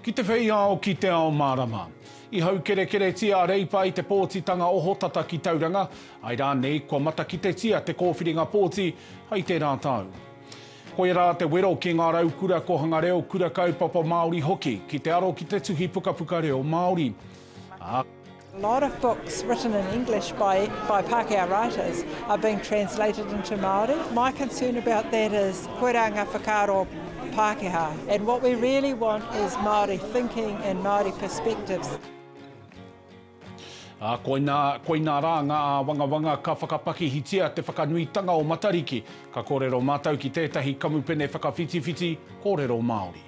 Ki te whei ao, ki te ao mārama. I haukerekeretia a Reipa i te pōtitanga ohotata ki Tauranga, āe rānei kua matakitetia te kōwhiringa pōti hei tērā tau. Koia rā te wero ki ngā raukura kōhanga reo, kura kaupapa Māori hoki, ki te aro ki te tuhi pukapuka reo Māori. Ā. A lot of books written in English by, by Pākehā writers are being translated into Māori. My concern about that is koirā ngā whakaaro Pākehā and what we really want is Māori thinking and Māori perspectives. Ā, koinā, koinā rā ngā āwangawanga ka whakapakihitia te whakanuitanga o Matariki. Ka kōrero mātou ki tētahi kamupene whakawhitiwhiti kōrero Māori.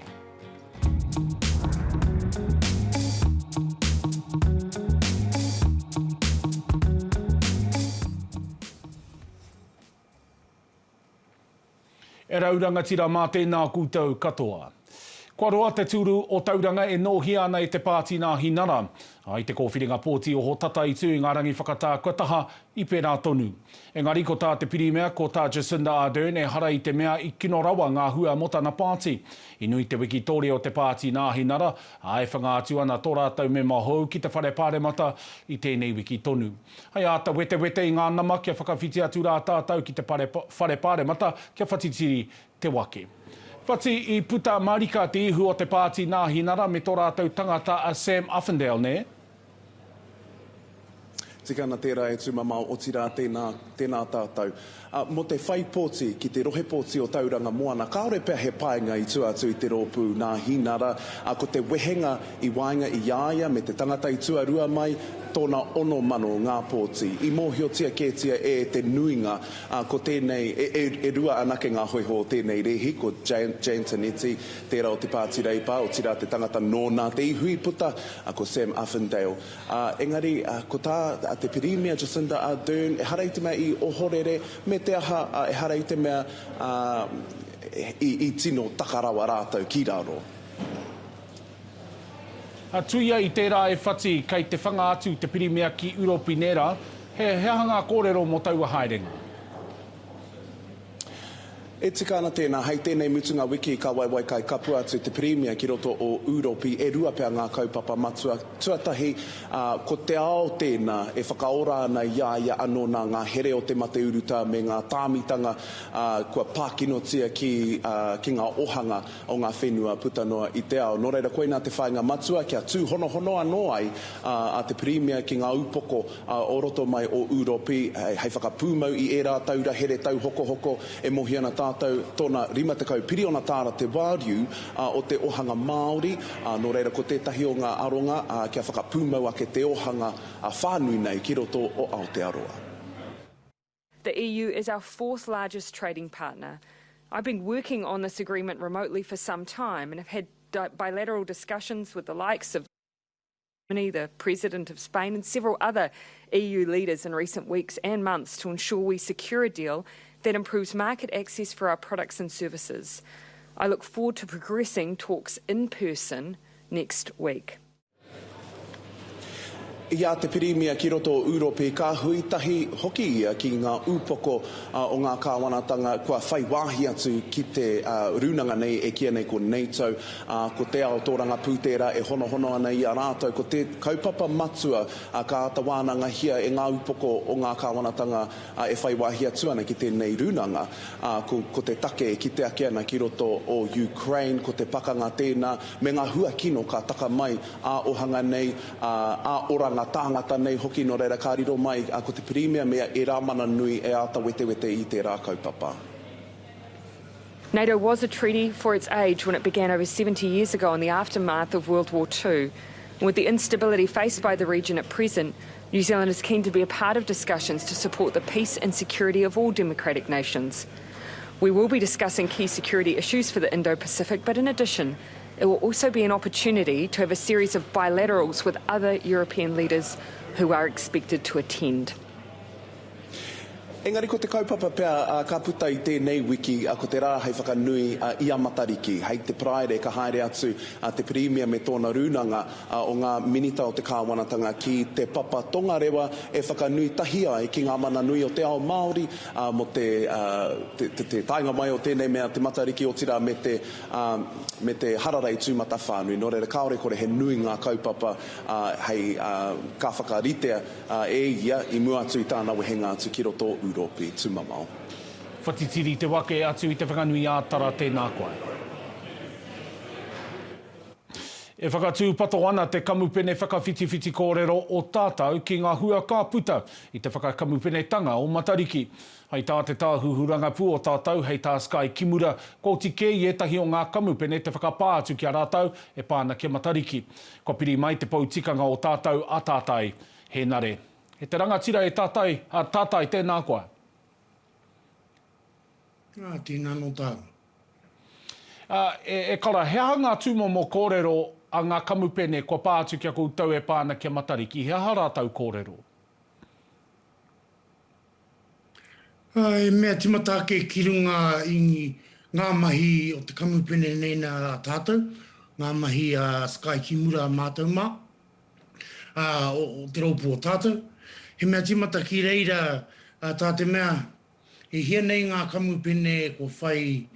E rau rangatira mā tēnā koutou katoa. Kua roa te tūru o Tauranga e nōhia ana e te Pāti Nāhinara. Ā, i te kōwhiringa pōti oho tata i tū i ngā rangi whakatā kua taha i pērā tonu. Engari ko tā te Pirimia, ko tā Jacinda Ardern ehara i te mea i kino rawa ngā hua mō tana pāti. I nui te wikitōria o te Pāti Nāhinara, ā, e whanga atu ana tō rātou mema hou ki te Whare Pāremata i tēnei wiki tonu. Hei āta wetewete i ngā nama kia whakawhiti atu rā tātou ki te Whare Pāremata kia whatitiri te wake. Whati i puta marika te ihu o te Pāti Nāhinara me tō rātou tangata a Sam Uffindell, nē? Tika ana tērā e tūmamao, otirā tēnā, tēnā tātou. Ā, mō te whai pōti ki te rohe pōti o Tauranga Moana, kāore pea he painga i tua atu i te rōpū Nāhinara, ā, ko te wehenga i waenga i a ia me te tangata i tuarua mai, tōna 6,000 ngā pōti. I mōhiotia kētia e te nuinga, ā, ko tēnei, e, e, e rua anake ngā hōiho o tēnei rēhi, ko Jan, Jan Tinetti, tērā o te Pāti Reipa, otirā te tangata nōna te ihu i puta, ā, ko Sam Uffindale. Ā, engari, ko tā te Pirimia Jacinda Ardern, ehara i te mea i ohorere, me te aha, ā, ehara i te mea, ā, i, i tino taka rawa rātou ki raro. Ā, tuia i tērā e whati, kei te whanga atu te Pirimia ki Uropi nē rā, he, he aha ngā kōrero mō taua haerenga? E tika ana tēnā, hei tēnei mutunga wiki ka waiwai kai kapua atu te Pirimia ki roto o Ūropi, e rua pea ngā kaupapa matua. Tuatahi, ko te ao tēnā e whakaora ana i a ia anō nā ngā here o te mate urutā me ngā tāmitanga kua pākinotia ki ki ngā ohanga o ngā whenua puta noa i te ao. Nō reira, koinā te whāinga matua kia tūhonohono anō ai a te Pirimia ki ngā upoko o roto mai o Ūropi hei whakapūmau i ērā taura here tauhokohoko e mōhio ana tātou tōna 50 piriona tāra te wāriu o te ohanga Māori, nō reira ko tētahi o ngā aronga kia whakapūmau ake te ohanga whānui nei ki roto o Aotearoa. The EU is our fourth largest trading partner. I've been working on this agreement remotely for some time and have had bilateral discussions with the likes of Germany, the President of Spain, and several other EU leaders in recent weeks and months to ensure we secure a deal that improves market access for our products and services. I look forward to progressing talks in person next week. I a te Pirimia ki roto o Ūropi, ka hui tahi hoki ia ki ngā upoko o ngā kāwanatanga kua whai wāhi atu ki te rūnanga nei e kīia nei ko NATO, ā, ko te ao tōrangapū tērā e honohono ana i a rātou. Ko te kaupapa matua ka āta wānangahia e ngā upoko o ngā kāwanatanga e whai wāhi atu ana ki tēnei rūnanga, ā, ko, ko te take e kite ake ana ki roto o Ukraine, ko te pakanga tēnā, me ngā hua kino ka taka mai ā-ohanga nei, ā, ā-oranga tāngata nei hoki, nō reira ka riro mai ko te Pirimia me ērā mana nui e āta wetewete i tērā kaupapa. NATO was a treaty for its age when it began over 70 years ago in the aftermath of World War II. And with the instability faced by the region at present, New Zealand is keen to be a part of discussions to support the peace and security of all democratic nations. We will be discussing key security issues for the Indo-Pacific, but in addition, it will also be an opportunity to have a series of bilaterals with other European leaders who are expected to attend. Engari ko te kaupapa pea ka puta i tēnei wiki ko te rā hei whakanui i a Matariki. Hei te Paraire ka haere atu te Pirimia me tōna rūnanga o ngā Minita o te Kāwanatanga ki Te Papa Tongarewa e whakanui tahi ai ki ngā mana nui o te ao Māori mō te taenga mai o tēnei mea te Matariki otirā me te me te hararei tūmatawhānui. Nō reira kāore kore he nui ngā kaupapa hei ka whakaritea e ia i mua atu i tāna wehenga atu ki roto o Ūropi tūmamao. Whatitiri te wake atu i Te Whanganui-ā-Tara tēnā koe. E whakatūpato ana te kamupene whakawhitiwhiti kōrero o Tātau ki ngā hua ka puta i te whakakamupenetanga o Matariki. Hei tā te tāhuhu rangapū o Tātau, hei tā Sky Kimura, kua oti kē i ētahi o ngā kamupene te whakapā atu ki a rātau e pā ana ki a Matariki. Kua piri mai te pou tikanga o Tātau a Tātai Hēnare. E te rangatira e Tātai, a Tātai, tēnā koa. Ā, tēnā nō tāu. Ā, e, e kara, he aha ngā tūmomo kōrero a ngā kamupene kua pā atu ki a koutou e pā ana ki a Matariki? He aha rātou kōrero? He mea timata ake ki runga i ngā mahi o te kamupene nei nā tātou, ngā mahi a Sky Kimura a mātou mā, ā, o te rōpū o tātou. He mea timata ki reira tā te mea e hia nei ngā kamupene kua whai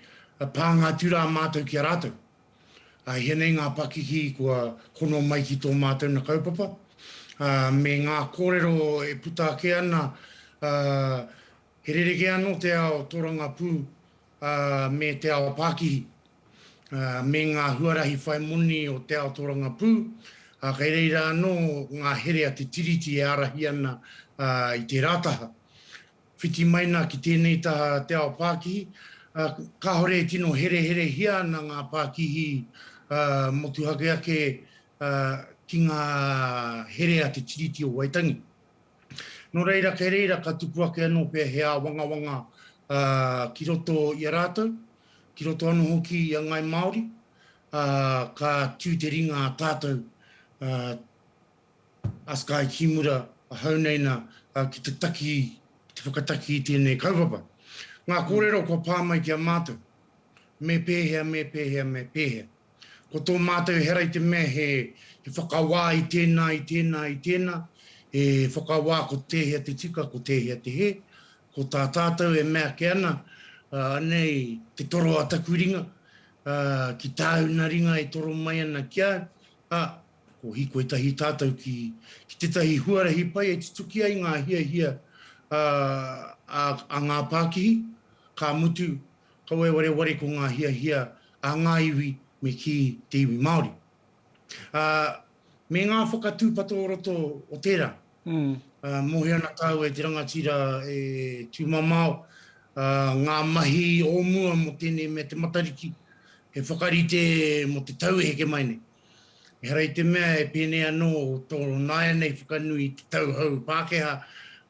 pānga atu rā mātou ki a rātou. Ā, hia nei ngā pakihi kua hono mai ki tō mātou na kaupapa, ā, me ngā kōrero e puta ake ana, ā, he rerekē anō te ao tōrangapū, ā, me te ao pākihi, ā, me ngā huarahi whai moni o te ao tōrangapū, ā, kei reira anō ngā here a te Tiriti e ārahi ana, ā, i tērā taha. Whiti mai nā ki tēnei taha te ao pākihi, ā, kāore e tino hereherehia ana ngā pākihi motuhake ake ki ngā here a te Tiriti o Waitangi. Nō reira, kei reira ka tupu ake anō pea he āwangawanga ki roto i a rātou, ki roto anō hoki i a Ngāi Māori, ā, ka tū te ringa a tātou, a Sky Kimura, a Hauneina ki te taki, ki te whakataki i tēnei kaupapa. Ngā kōrero kua pā mai ki a mātou, me pēhea, me pēhea, me pēhea. Ko tō mātou ehara i te mea he whakawā i tēnā, i tēnā, i tēnā, he whakawā ko tēhea te tika, ko tēhea te hē. Ko tā tātou e mea ake ana, anei te toro a taku ringa, ki tāu na ringa e toro mai ana ki a au, ā, Ko hīkoi tahi tātou ki ki tētahi huarahi pai e tutuki ai ngā hiahia a a ngā pākihi, ka mutu, kaua e wareware ko ngā hiahia a ngā iwi me kī te iwi Māori. Ā, me ngā whakatūpato o roto o tērā. Ā, mōhio ana tāua e te rangatira e tūmamao, ā, ngā mahi o mua mō tēnei mea te Matariki, he whakarite mō te tau e heke mai nei. Ehara i te mea e pēnei anō tō nāianei whakanui i te tau hou Pākehā,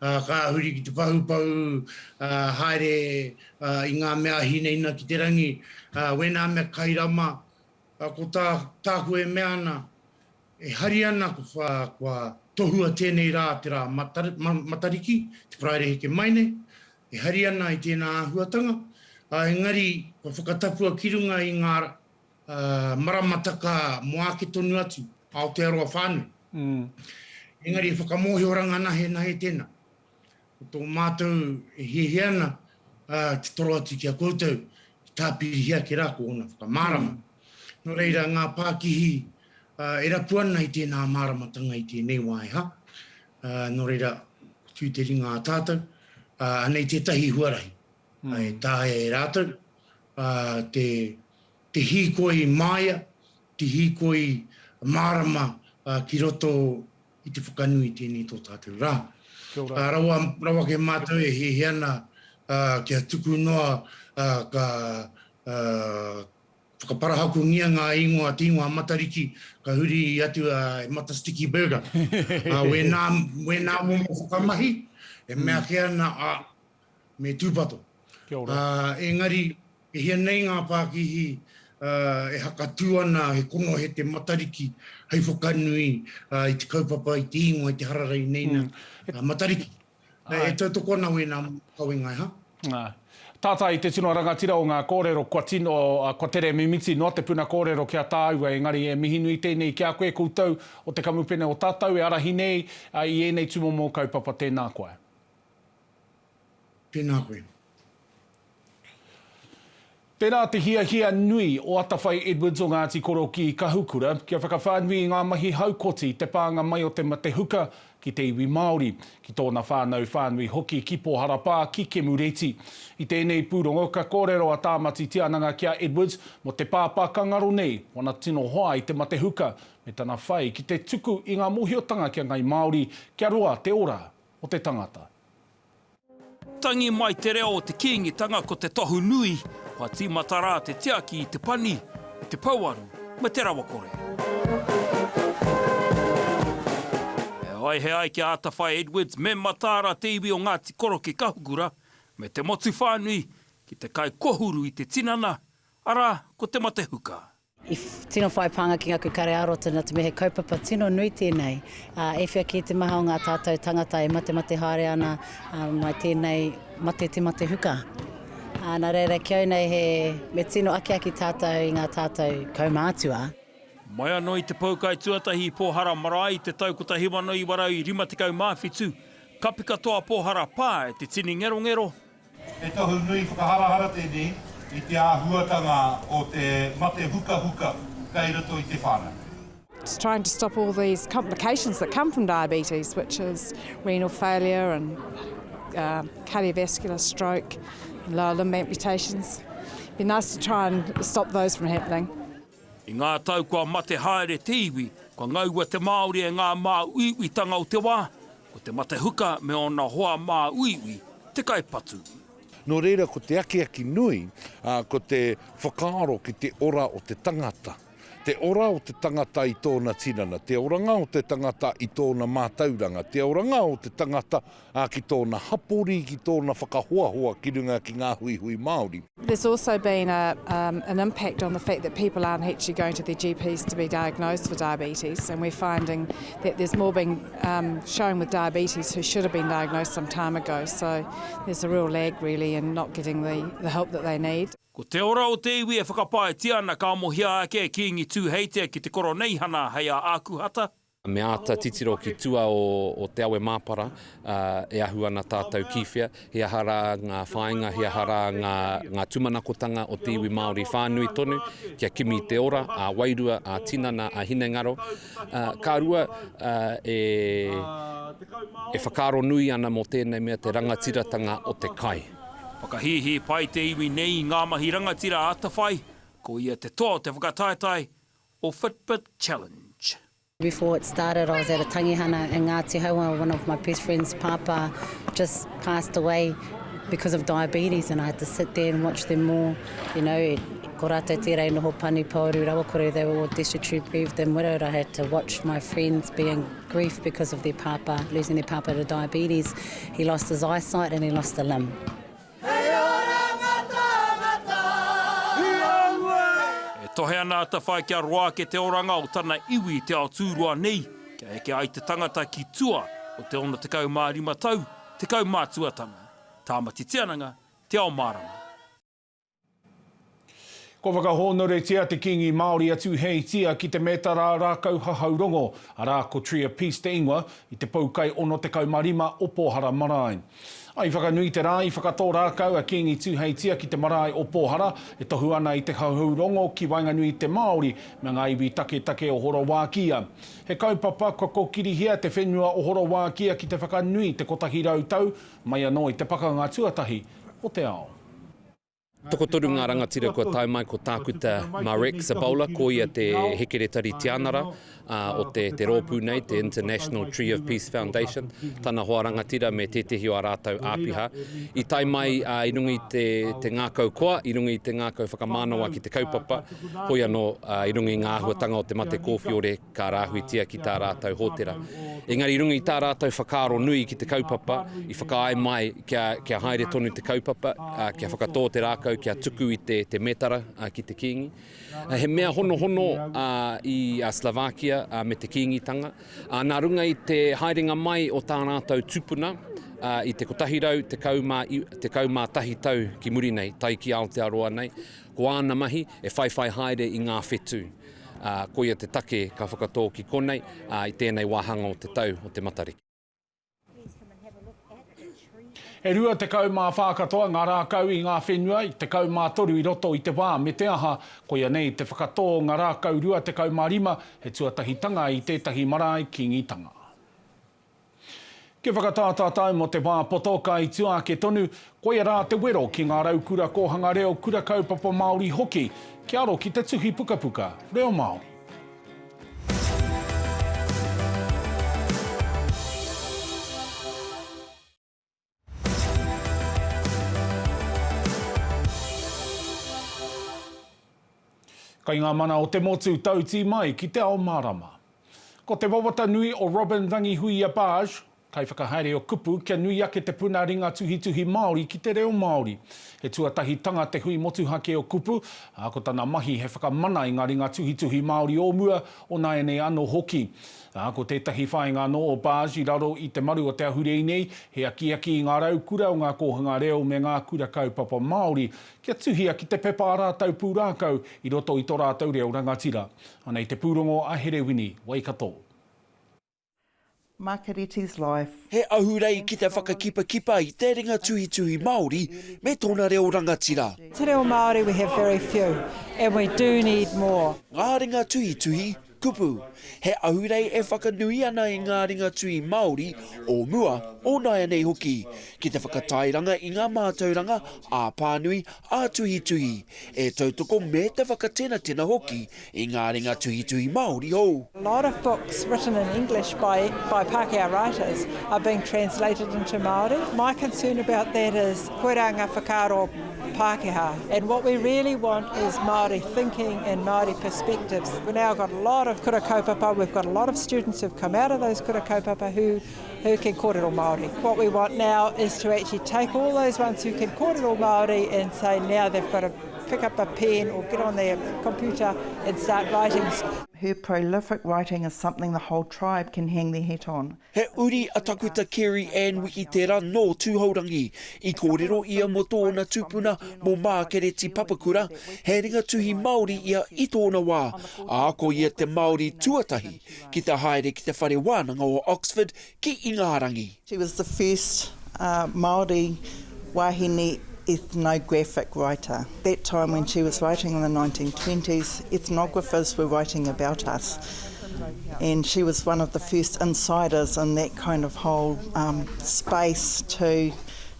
ā, ka huri ki te pahupahu, ā, haere i ngā mea hīnaina ki te rangi, ā, wēnā mea kai rama, ā, ko tā, tāku e mea ana, e hari ana kua, kua tohua tēnei rā te rā Matariki, te Paraire heke mai nei, e hari ana i tēnā āhuatanga, ā, engari kua whakatapua ki runga i ngā maramataka mō ake tonu atu, Aotearoa whānui. Engari he whakamōhioranga nahenahe tēnā. Ko tō mātou e hiahia ana te toro atu ki a koutou, ki tāpirihia ake rā ko ōna whakamārama. Nō reira, ngā pākihi e rapu ana i tēnā māramatanga i tēnei wā e ha. Nō reira, tū te ringa a tātou, anei tētahi huarahi e taea e rātou te te hīkoi māia, te hīkoi mārama ki roto i te whakanui i tēnei tō tātou rā. Rawa, rawa kē mātou e hiahia ana kia tuku noa ka whakaparahakungia ngā ingoa, te ingoa Matariki, ka huri atu a Mata Sticky Burger. Wēnā, wēnā momo whakamahi, e mea ake ana, a, me tūpato. Kia ora. Engari, E hia nei ngā pākihi e hakatū ana he konohete Matariki hei whakanui i te kaupapa, i te ingoa, i te hararei nei nā Matariki. E tautoko ana wēnā kawenga, ha? Āe. Tātai te tino rangatira o ngā kōrero kua tino, kua tere mimiti noa te puna kōrero ki a tāua engari e mihi nui tēnei ki a koe koutou o te kamupene o tātou e arahi nei i ēnei tūmomo kaupapa tēnā koe. Tēnā koe. Tērā te hiahia nui o Atawhai Edwards o Ngāti Korokī Kahukura kia whakawhānui i ngā mahi haukoti i te pānga mai o te mate huka ki te iwi Māori, ki tōna whānau whānui hoki ki Pōhara Pā, ki Kemureti. I tēnei pūrongo ka kōrero a Tāmati Tiananga ki a Edwards mō te pāpā ka ngaro nei wana tino hoa i te mate huka me tana whai ki te tuku i ngā mōhiotanga ki a Ngai Māori kia roa te ora o te tangata. Tangi mai te reo o te Kīngitanga ko te tohu nui, kua tīmata rā te tiaki i te pani, i te pouaru, me te rawakore. Heoi, he ai ki a Atawhai Edwards, me mataara te iwi o Ngāti Koroki Kahukura, me te motu whānui, ki te kai kohuru i te tinana, arā, ko te mate huka. I tino whai pānga ki ngaku kare ā-roto nā te mea he kaupapa tino nui tēnei. Ā, e whia kē te maha o ngā tātou tangata e matemate haere ana mai tēnei mate te mate huka. Ā, nā reira ki au nei he, me tino akiaki tātou i ngā tātou kaumātua. Mai anō i te poukai tuatahi i Pōhara Marae i te tau 1957, kapi katoa Pōhara Pā e te tini ngerongero, He tohu nui whakaharahara tēnei i te āhuatanga o te mate hukahuka kei roto i te whānau. It's trying to stop all these complications that come from diabetes, which is renal failure and uh, cardiovascular stroke and lower limb amputations. It'd be nice to try and stop those from happening. I ngā tau kua mate haere te iwi, kua ngaua te Māori e ngā māuiuitanga o te wā, ko te mate huka me ōna hoa māuiui te kaipatu. Nō reira ko te akiaki nui, ko te whakaaro ki te ora o te tangata. Te ora o te tangata i tōna tinana, te oranga o te tangata i tōna mātauranga, te oranga o te tangata ki tōna hapori, ki tōna whakahoahoa ki runga ki ngā huihui Māori. There's also been a, um, an impact on the fact that people aren't actually going to their GPs to be diagnosed for diabetes and we're finding that there's more being um, shown with diabetes who should have been diagnosed some time ago. So there's a real lag really in not getting the, the help that they need. Ko te ora o te iwi e whakapaetia ana ka amohia ake e Kīngi Tūheitia ki te Koroneihana hei a Ākuhata, Me āta titiro ki tua o te awe māpara e ahu ana tātou ki whea, he aha rā ngā whāinga, he aha rā ngā tūmanakotanga o te iwi Māori whānui tonu, kia kimi i te ora, ā-wairua, ā-tinana, ā-hinengaro. Ka rua, e whakaaro nui ana mō tēnei mea te rangatiratanga o te kai. Whakahīhī pai te iwi nei i ngā mahi rangatira atawhai, ko ia te toa o te whakataetae o Fitbit Challenge. Before it started I was at a tangihana in Ngāti Hauā, one of my best friends pāpā just passed away because of diabetes and I had to sit there and watch them all, you know, ko rātou tērā i noho pani pōru rawakore, they were all destitute, bereaved and widowed, I had to watch my friends be in grief because of their pāpā, losing their pāpā to diabetes, he lost his eyesight and he lost a limb. Hei oranga tangata. E tohe ana a Tawhai kia roa ake te oranga o tana iwi i te ao tūroa nei, kia eke ai te tangata ki tua o te 65 tau te kaumātuatanga. Tāmati Tiananga, Te Ao Mārama. Kua whakahōnoretia te Kīngi Māori a Tūheitia ki te mētara rākau hahau rongo, arā, ko Tree of Peace te ingoa, i te poukai 65 o Pōhara Marae. I whakanui te rā i whakatō rākau a Kīngi Tūheitia ki te marae o Pōhara, e tohu ana i te hahau rongo ki waenganui i te Māori me ngā iwi taketake o Horowākia. He kaupapa kua kōkirihia te whenua o Horowākia ki te whakanui i te 100 tau mai anō i te Pakanga Tuatahi o te Ao. Tokotoru ngā rangatira kua tae mai, ko Tākuta Marek Sabola, ko ia te Hekeretari Tianara o te te rōpū nei, te International Tree of Peace Foundation, tana hoa rangatira me tētehi o ā rātou āpiha. I tae mai i runga i te te ngākau koa, i runga i te ngākau whakamānawa ki te kaupapa, hoi anō i runga i ngā āhuatanga o te mate kōwhiore, ka rāhuitia ki tā rātou hōtera. Engari i runga i tā rātou whakaaro nui ki te kaupapa, i whakaae mai kia, kia haere tonu te kaupapa, kia whakatō te rākau, kia tuku i te, te mētara ki te Kīngi. He mea honohono i a Slovakia me te Kīngitanga. Nā runga i te haerenga mai o tā rātou tupuna, I te 111 tau ki muri nei, tae ki Aotearoa nei, ko āna mahi e whaiwhai haere i ngā whetū. Koia te take ka whakatō ki konei i tēnei wāhanga o te tau o te Matariki. E 24 katoa ngā rākau i ngā whenua, 13 i roto i te wā, me te aha, koia nei te whakatōnga rākau 25, he tuatahitanga i tētahi marae Kīngitanga. Kia whakatātātai mō te wā poto ka i tua ake tonu, koia rā te wero ki ngā raukura kōhanga reo, kura kaupapa Māori hoki, kia aro ki te tuhi pukapuka reo Māori. Kai ngā mana o te motu tautī mai ki te ao mārama. Ko te wawata nui o Robyn Rangihuia Barge, kaiwhakahaere o Kupu, kia nui ake te puna ringa tuhituhi Māori ki te reo Māori. He tuatahitanga te hui motuhake o Kupu, ā, ko tana mahi he whakamana i ngā ringa tuhituhi Māori o mua, o nāianei anō hoki. Ā, ko tētahi whāinga anō o Barge i raro i te maru o te ahurei nei, he akiaki i ngā raukura o ngā kōhanga reo me ngā kura kaupapa Māori kia tuhia ki te pepa ā rātou pūrākau i roto i tō rātou reo rangatira. Anei te pūrongo a Herewini Waikato. Makereti's life. He ahurei ki te whakakipakipa i te ringa tuhituhi Māori me tōna reo rangatira. Te reo Māori we have very few and we do need more. Ngā ringa tuhituhi, kupu. He ahurei e whakanui ana i ngā ringa tuhi Māori o mua, o nāianei hoki, ki te whakatairanga i ngā mātauranga ā-pānui, ā-tuhituhi, e tautoko me te whakatenatena hoki i ngā ringa tuhituhi Māori hou. A lot of books written in English by by Pākehā writers are being translated into Māori. My concern about that is koirā ngā whakaaro Pākehā and what we really want is Māori thinking and Māori perspectives. We've now got a lot of kura kaupapa, we've got a lot of students who've come out of those kura kaupapa who, who can kōrero Māori. What we want now is to actually take all those ones who can kōrero Māori and say now they've got to pick up a pen or get on their computer and start writing. Her prolific writing is something the whole tribe can hang their hat on. He uri a Takuta Kerry Ann Wikitera nō Tūhourangi. I kōrero ia mō tōna tupuna, mō Mākereti Papakura, he ringa tuhi Māori ia i tōna wā, ā, ko ia te Māori tuatahi ki te haere ki te Whare Wānanga o Oxford ki Ingarangi. She was the first Māori wahine ethnographic writer. That time when she was writing in the 1920s, ethnographers were writing about us and she was one of the first insiders in that kind of whole um, space to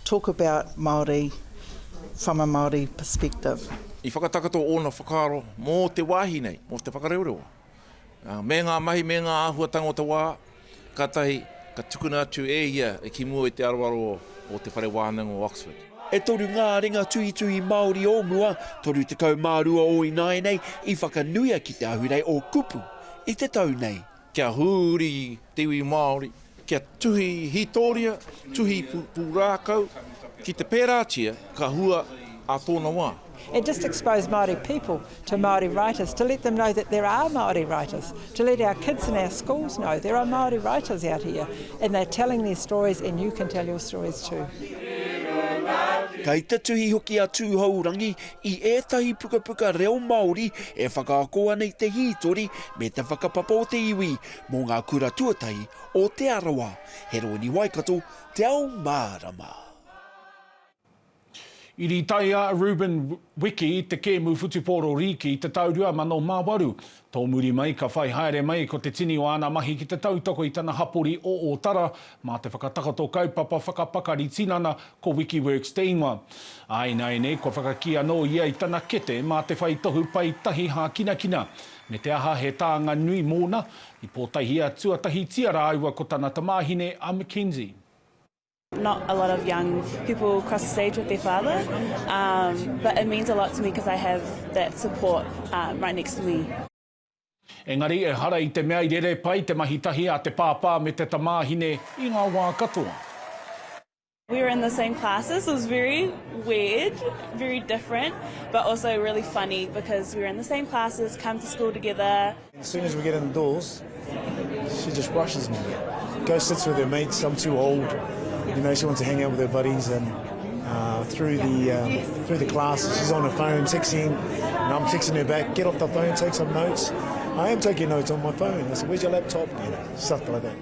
talk about Māori from a Māori perspective. I whakatakoto ōna whakaaro mō te wāhi nei, mō Te Whakarewarewa. Me ngā mahi, me ngā āhuatanga o te wā, kātahi ka tukuna atu e ia ki mua i te aroaro o Te Whare Wānanga o Oxford. E toru ngā ringa tuhituhi Māori o mua, 32 o ināianei, i whakanuia ki te ahurei o Kupu i te tau nei. Kia huri te iwi Māori, kia tuhi hītōria, tuhi pūrākau, ki te pērātia, ka hua ā tōna wā. And just expose Māori people to Māori writers, to let them know that there are Māori writers, to let our kids in our schools know there are Māori writers out here and they're telling their stories and you can tell your stories too. Kei te tuhi hoki a Tūhourangi i ētahi pukapuka reo Māori e whakaako ana i te hītori me te whakapapa o te iwi mō ngā kura tuatahi o Te Arawa. Heroini Waikato, Te Ao Mārama. I rītaia a Ruben Wiki i te kēmu whutupōro rīki i te tau 2008. Tō muri mai ka whai haere mai ko te tini o āna mahi ki te tautoko i tana hapori o Ōtara mā te whakatakoto kaupapa whakapakari tinana ko Wikiworks te ingoa. Ā ināianei kua whakakī anō ia i tana kete mā te whai tohu pae tahi hākinakina. Me te aha he tānga nui mōna, i pōtaihia tuatahitia rāua ko tana tamāhine a Mackenzie. Not a lot of young people cross the stage with their father, um, but it means a lot to me because I have that support um, right next to me. Engari, ehara i te mea i rere pai te mahi tahi a te pāpā me te tamāhine i ngā wā katoa. We were in the same classes, it was very weird, very different, but also really funny because we were in the same classes, come to school together. As soon as we get in the doors, she just brushes me. Go sits with her mates, I'm too old. You know, she wants to hang out with her buddies and uh, through the um, through the class, she's on her phone texting, and I'm texting her back, get off the phone, take some notes. I am taking notes on my phone. I said, where's your laptop? You know, stuff like that.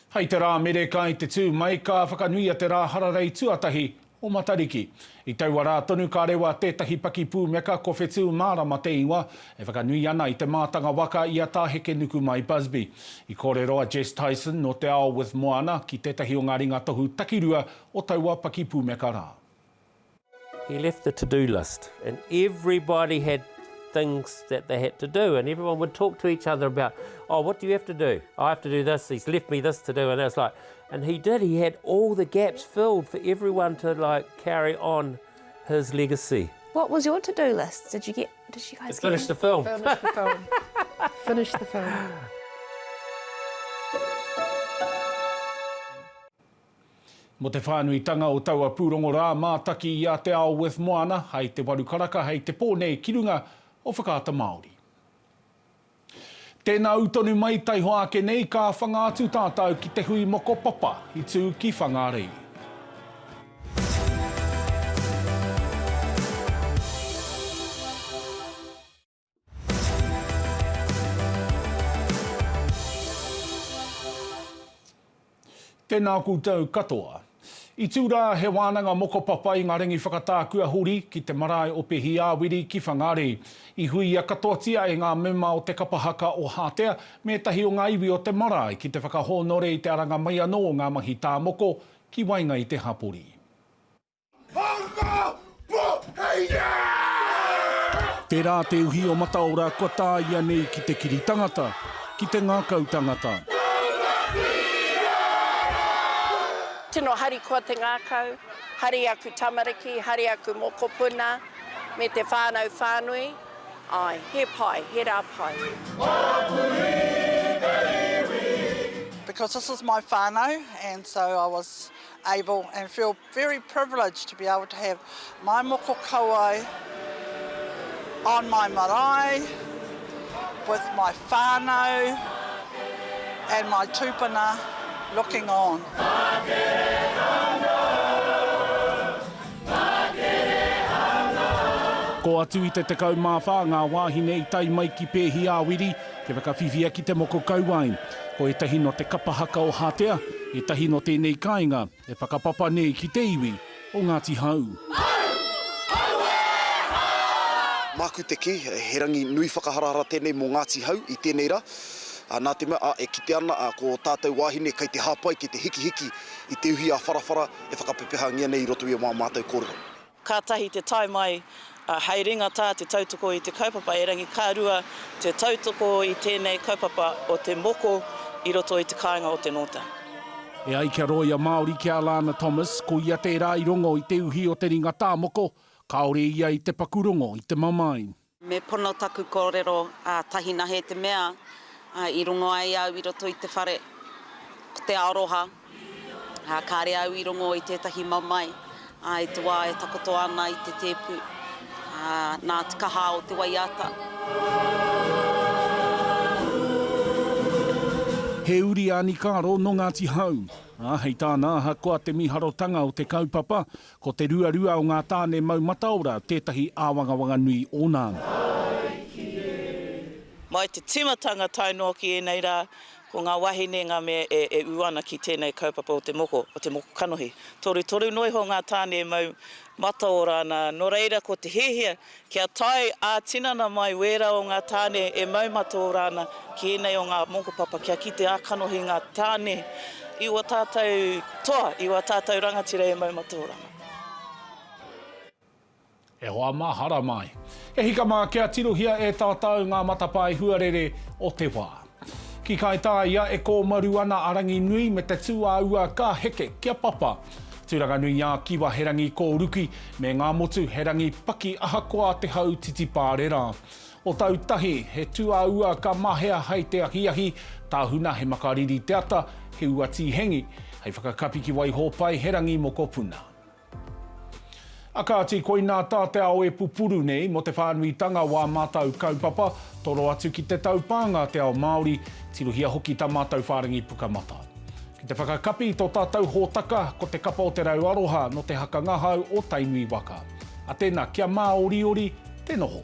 Hei te Rāmere kai te tū mai ka whakanuia te rā hararei tuatahi o Matariki. I taua rā tonu ka rewa tētahi pakipūmeka ko Whetū Mārama te ingoa e whakanui ana i te mātanga waka i a Tā Hekenukumai Busby. I kōrero a Jess Tyson nō Te Ao with Moana ki tētahi o ngā ringatohu takirua o taua pakipūmeka rā. He left the to-do list and everybody had things that they had to do and everyone would talk to each other about, oh, what do you have to do? I have to do this, he's left me this to do. And it was like, and he did, he had all the gaps filled for everyone to like carry on his legacy. What was your to-do list? Did you get, did you guys get Finish the film. Finish the film. Finish the film. Mō te whānuitanga o taua pūrongo rā, mātaki i a Te Ao with Moana hei te waru karaka hei te pō nei ki runga o Whakaata Māori. Tēnā ū tonu mai taihoa ake nei ka whanga atu tātou ki te hui moko papa i tū ki Whangārei. Tēnā koutou katoa. I tū rā he wānanga mokopapa i ngā rangi whakatā kua hori ki te marae o Pehiāwiri ki Whangārei. I huia katoatia e ngā mema o te kapa haka o Hātea me ētahi o ngā iwi o te marae ki te whakahōnore i te aranga mai anō o ngā mahi tā moko ki waenga i te hapori. Tērā te uhi o Mataora kua tāia nei ki te kiri tangata, ki te ngākau tangata. Tino harikoa te ngākau, hari aku tamariki, hari aku mokopuna, me te whānau whānui, āe, he pai, he rā pai. Because this is my whānau and so I was able and feel very privileged to be able to have my moko kauae on my marae with my whānau and my tūpuna looking on. Ko atu i te 14 ngā wāhine i tae mai ki Pēhi-ā-Wiri kia whakawhiwhia ki te moko kauae. Ko ētahi nō te kapa haka o Hātea, ētahi nō tēnei kāinga e whakapapa nei ki te iwi o Ngāti Hau. Māku te kī, he rangi nui whakaharahara tēnei mō Ngāti Hau i tēnei rā, nā te mea, e kite ana ko tātou wāhine kei te hāpai, kei te hikihiki i te uhi ā-wharawhara e whakapepehangia nei i roto i wā mātou kōrero. Kātahi te tae mai hei ringa tā te tautoko i te kaupapa, erangi ka rua te tautoko i tēnei kaupapa o te moko i roto i te kāinga o te Nōta. E ai kia rōia Māori ki a Alana Thomas, ko ia tērā i rongo i te uhi o te ringa tā moko, kāore ia i te paku rongo i te mamae. Me pono taku kōrero a Tahinahe te mea i rongo ai au i roto i te whare, ko te aroha, kāre au i rongo i tētahi mamae i te wā e takoto ana i te tēpu, nā te kaha o te waiata. He uri a Nikaro nō Ngāti Hau, ā, hei tāna ahakoa te mīharotanga o te kaupapa, Ko te ruarua o ngā tāne mau mataora tētahi āwangawanga nui ōna. Mai te tīmatanga tae noa ki ēnei rā, ko ngā wahine ngā mea e ū ana ki tēnei kaupapa o te moko, o te moko kanohi. Torutoru noa iho ngā tāne e mau mataora ana, nō reira ko te hiahia Kia tae ā-tinana mai wērā o ngā tāne e mau mataora ana ki ēnei o ngā mokopapa, kia kite ā-kanohi ngā tāne i ō tātou toa, i ō tātou rangatira e mau mataora ana. E hoa mā, haramai. E hika mā, kia tirohia e tātou ngā matapae huarere o te wā. Ki Kaitaia e kōmaru ana a Ranginui me te tūāua ka heke kia papa. Tūranganui-ā-Kiwa he rangi kōruki me Ngāmotu he rangi paki ahakoa te hau titipārerā. Otautahi he tūāua ka mahea hei te ahiahi, Tāhuna he makariri te ata, he ua tīhengi, hei whakakapi ki Waihōpai he rangi mokopuna. A kāti, koinā tā te ao e pupuru nei mō te whānuitanga o ā mātou kaupapa, toro atu ki te taupānga Te Ao Māori, tirohia hoki tā mātou whārangi pukamata. Ki te whakakapi i tō tātou hōtaka, ko te kapa o Te Rau Aroha nō te haka ngahau o Tainui waka. A tēnā, kia māoriori te noho.